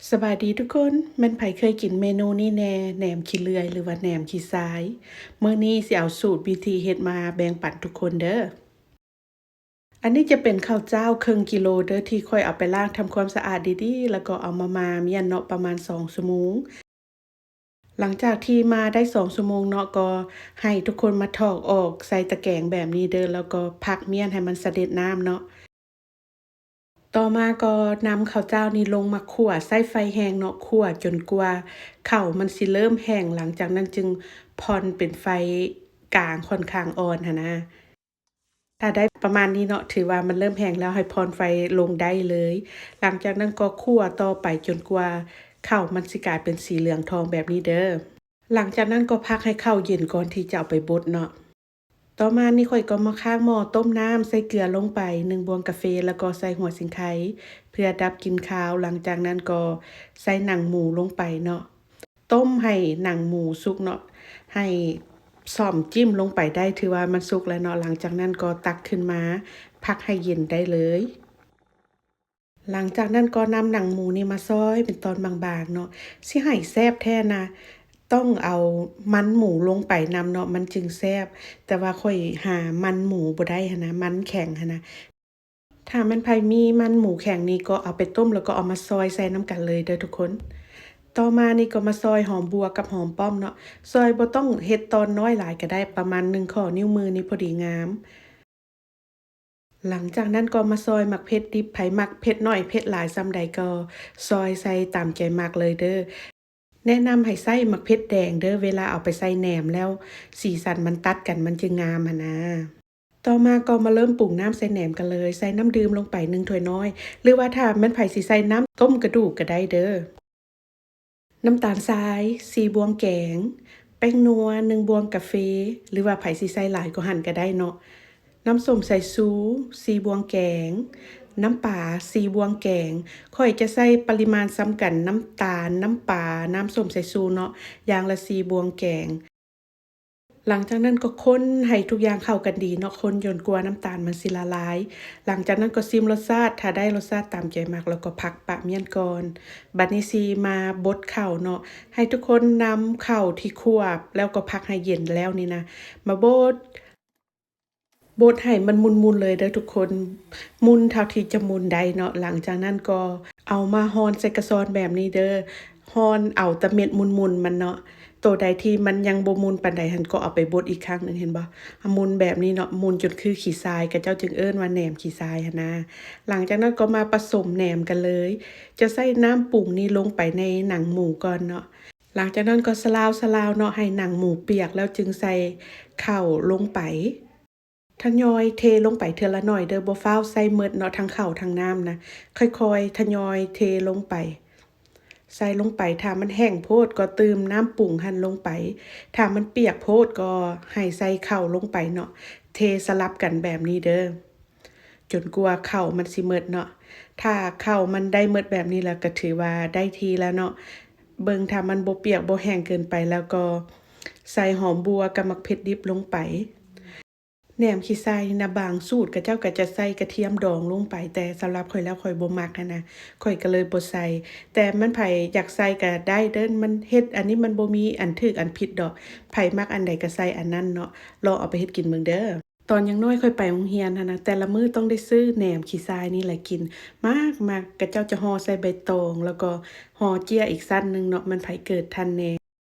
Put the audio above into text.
ສະບາຍດີທຸກຄົນ, ແມ່ນໃຜເຄີຍກິນເມນູນີ້ແດ່ ແໜມຂີ້ເລື່ອຍ ຫຼືວ່າແໜມຂີ້ຊາຍ? ມື້ນີ້ຊິເອົາສູດວິທີເຮັດມາແບ່ງປັນທຸກຄົນເດີ້. ອັນນີ້ຈະເປັນເຂົ້າຈ້າວເຄິ່ງກິໂລເດີ້ ທີ່ຂ້ອຍເອົາໄປລ້າງທຳຄວາມສະອາດດີໆ ແລ້ວກໍເອົາມາໝ່າມ້ຽນເນາະ ປະມານສອງຊົ່ວໂມງ. ຫຼັງຈາກທີ່ໝ່າໄດ້ສອງຊົ່ວໂມງເນາະ ກໍໃຫ້ທຸກຄົນມາຖອກອອກໃສ່ຕະແກງແບບນີ້ເດີ້ ແລ້ວກໍພັກມ້ຽນໃຫ້ມັນສະເດັດນ້ຳເນາະ. ຕໍ່ມາກໍນຳເຂົ້າຈ້າວນີ້ລົງມາຂົ້ວ ໃຊ້ໄຟແຮງເນາະ ຂົ້ວຈົນກວ່າເຂົ້າມັນຊິເລີ່ມແຫ້ງ, ຫຼັງຈາກນັ້ນຈຶ່ງຜ່ອນເປັນໄຟກາງ ຂ້ອນຂ້າງອ່ອນຫັ້ນນະ. ຖ້າໄດ້ປະມານນີ້ເນາະ ຖືວ່າມັນເລີ່ມແຫ້ງແລ້ວ ໃຫ້ຜ່ອນໄຟລົງໄດ້ເລີຍ. ຫຼັງຈາກນັ້ນກໍຂົ້ວຕໍ່ໄປຈົນກວ່າເຂົ້າມັນຊິກາຍເປັນສີເຫຼືອງທອງແບບນີ້ເດີ້. ຫຼັງຈາກນັ້ນກໍພັກໃຫ້ເຂົ້າເຢັນກ່ອນທີ່ຈະເອົາໄປບົດເນາະ. ຕໍ່ມານີ້ຂ້ອຍກໍມາຄ້າງໝໍ້ຕົ້ມນ້ຳ ໃສ່ເກືອລົງໄປໜຶ່ງບ່ວງກາເຟ ແລ້ວກໍໃສ່ຫົວສີໄຄເພື່ອດັບກິ່ນຄາວ. ຫຼັງຈາກນັ້ນກໍໃສ່ໜັງໝູລົງໄປເນາະ. ຕົ້ມໃຫ້ໜັງໝູສຸກເນາະ, ໃຫ້ຊ້ອມຈິ້ມລົງໄປໄດ້ ຖືວ່າມັນສຸກແລ້ວເນາະ. ຫຼັງຈາກນັ້ນກໍຕັກຂຶ້ນມາພັກໃຫ້ເຢັນໄດ້ເລີຍ. ຫຼັງຈາກນັ້ນກໍນຳໜັງໝູນີ້ມາຊອຍເປັນຕອນບາງໆເນາະ. ຊິໃຫ້ແຊບແທ້ນະ ຕ້ອງເອົາມັນໝູລົງໄປນຳເນາະ ມັນຈຶ່ງແຊບ. ແຕ່ວ່າຂ້ອຍຫາມັນໝູບໍ່ໄດ້ຫັ້ນນະ, ມັນແຂງຫັ້ນນະ. ຖ້າແມ່ນໃຜມີມັນໝູແຂງນີ້ ກໍເອົາໄປຕົ້ມ ແລ້ວກໍເອົາມາຊອຍໃສ່ນຳກັນເລີຍເດີ້ທຸກຄົນ. ຕໍ່ມານີ້ກໍມາຊອຍຫອມບົ່ວກັບຫອມປ້ອມເນາະ, ຊອຍບໍ່ຕ້ອງເຮັດຕອນນ້ອຍຫຼາຍກໍໄດ້ ປະມານໜຶ່ງຂໍ້ນິ້ວມືນີ້ພໍດີງາມ. ຫຼັງຈາກນັ້ນກໍມາຊອຍໝາກເຜັດດິບ, ໃຜມັກເຜັດໜ້ອຍເຜັດຫຼາຍສ່ຳໃດກໍຊອຍໃສ່ຕາມໃຈມັກເລີຍເດີ້. ແນະນຳໃຫ້ໃຊ້ໝາກເຜັດແດງເດີ້ ເວລາເອົາໄປໃສ່ແໜມແລ້ວ ສີສັນມັນຕັດກັນ ມັນຈະງາມຫັ້ນນາ. ຕໍ່ມາກໍມາເລີ່ມປຸງນ້ຳໃສ່ແໜມກັນເລີຍ. ໃສ່ນ້ຳດື່ມລົງໄປໜຶ່ງຖ້ວຍນ້ອຍ ຫຼືວ່າຖ້າແມ່ນໃຜຊິໃສ່ນ້ຳຕົ້ມກະດູກກໍໄດ້ເດີ້. ນ້ຳຕານຊາຍສີ່ບ່ວງແກງ, ແປ້ງນົວໜຶ່ງບ່ວງກາເຟ ຫຼືວ່າໃຜຊິໃສ່ຫຼາຍກວ່າຫັ້ນກໍໄດ້ເນາະ, ນ້ຳສົ້ມສາຍຊູສີ່ບ່ວງແກງ, ນ້ຳປາສີ່ບ່ວງແກງ. ຂ້ອຍຈະໃສ່ປະລິມານສ່ຳກັນ ນ້ຳຕານ, ນ້ຳປາ, ນ້ຳສົ້ມສາຍຊູເນາະ, ຢ່າງລະສີ່ບ່ວງແກງ. ຫຼັງຈາກນັ້ນກໍຄົນໃຫ້ທຸກຢ່າງເຂົ້າກັນດີເນາະ, ຄົນຈົນກວ່ານ້ຳຕານມັນຊິລະລາຍ. ຫຼັງຈາກນັ້ນກໍຊິມລົດຊາດ, ຖ້າໄດ້ລົດຊາດຕາມໃຈມັກ ແລ້ວກໍພັກປະມ້ຽນກ່ອນ. ບັດນີ້ຊິມາບົດເຂົ້າເນາະ, ໃຫ້ທຸກຄົນນຳເຂົ້າທີ່ຂົ້ວ ແລ້ວກໍພັກໃຫ້ເຢັນແລ້ວນີ້ນະ ມາບົດ. ບົດໃຫ້ມັນມຸ່ນໆເລີຍເດີ້ທຸກຄົນ, ມຸ່ນເທົ່າທີ່ຈະມຸ່ນໄດ້ເນາະ. ຫຼັງຈາກນັ້ນກໍເອົາມາຮ່ອນໃສ່ກະຊອນແບບນີ້ເດີ້, ຮ່ອນເອົາແຕ່ເມັດມຸ່ນໆມັນເນາະ. ໂຕໃດທີ່ມັນຍັງບໍ່ມຸ່ນປານໃດຫັ້ນ ກໍເອົາໄປບົດອີກຄັ້ງໜຶ່ງ, ເຫັນບໍ່? ໝຸ່ນແບບນີ້ເນາະ, ໝຸ່ນຈົນຄືຂີ້ຊາຍ, ເຂົາເຈົ້າຈຶ່ງເອີ້ນວ່າແໜມຂີ້ຊາຍຫັ້ນນາ. ຫຼັງຈາກນັ້ນກໍມາປະສົມແໜມກັນເລີຍ. ຈະໃສ່ນ້ຳປຸງນີ້ລົງໄປໃນໜັງໝູກ່ອນເນາະ. ຫຼັງຈາກນັ້ນກໍສະລາວໆເນາະ, ໃຫ້ໜັງໝູປຽກ ແລ້ວຈຶ່ງໃສ່ເຂົ້າລົງໄປ. ທະຍອຍເທລົງໄປເທື່ອລະໜ້ອຍເດີ້, ບໍ່ຟ້າວໃສ່ໝົດເນາະ, ທັງເຂົ້າທັງນ້ຳນະ, ຄ່ອຍໆທະຍອຍເທລົງໄປ. ໃສ່ລົງໄປ, ຖ້າມັນແຫ້ງໂພດກໍຕື່ມນ້ຳປຸງຫັ້ນລົງໄປ, ຖ້າມັນປຽກໂພດກໍໃຫ້ໃສ່ເຂົ້າລົງໄປເນາະ, ເທສະຫຼັບກັນແບບນີ້ເດີ້. ຈົນກວ່າເຂົ້າມັນຊິໝົດເນາະ. ຖ້າເຂົ້າມັນໄດ້ໝົດແບບນີ້ແລ້ວ ກໍຖືວ່າໄດ້ທີ່ແລ້ວເນາະ. ເບິ່ງຖ້າມັນບໍ່ປຽກບໍ່ແຫ້ງເກີນໄປແລ້ວ ກໍໃສ່ຫອມບົ່ວກັບໝາກເຜັດດິບລົງໄປ. ແໜມຂີ້ຊາຍນີ້ນະ ບາງສູດເຂົາເຈົ້າກໍຈະໃສ່ກະທຽມດອງລົງໄປ, ແຕ່ສຳລັບຂ້ອຍແລ້ວ ຂ້ອຍບໍ່ມັກຫັ້ນນະ, ຂ້ອຍກໍເລີຍບໍ່ໃສ່. ແຕ່ມັນໃຜຢາກໃສ່ກໍໄດ້ເດີ້, ມັນເຮັດ ອັນນີ້ມັນບໍ່ມີອັນຖືກອັນຜິດດອກ, ໃຜມັກອັນໃດກໍໃສ່ອັນນັ້ນເນາະ. ລອງເອົາໄປເຮັດກິນເບິ່ງເດີ້. ຕອນຍັງນ້ອຍຂ້ອຍໄປໂຮງຮຽນຫັ້ນນະ, ແຕ່ລະມື້ຕ້ອງໄດ້ຊື້ແໜມຂີ້ຊາຍນີ້ແຫຼະກິນ. ມັກໆ ເຂົາເຈົ້າຈະຫໍ່ໃສ່ໃບຕອງ ແລ້ວກໍຫໍ່ເຈ້ຍອີກຊັ້ນໜຶ່ງເນາະ, ແມ່ນໃຜເກີດທັນແດ່.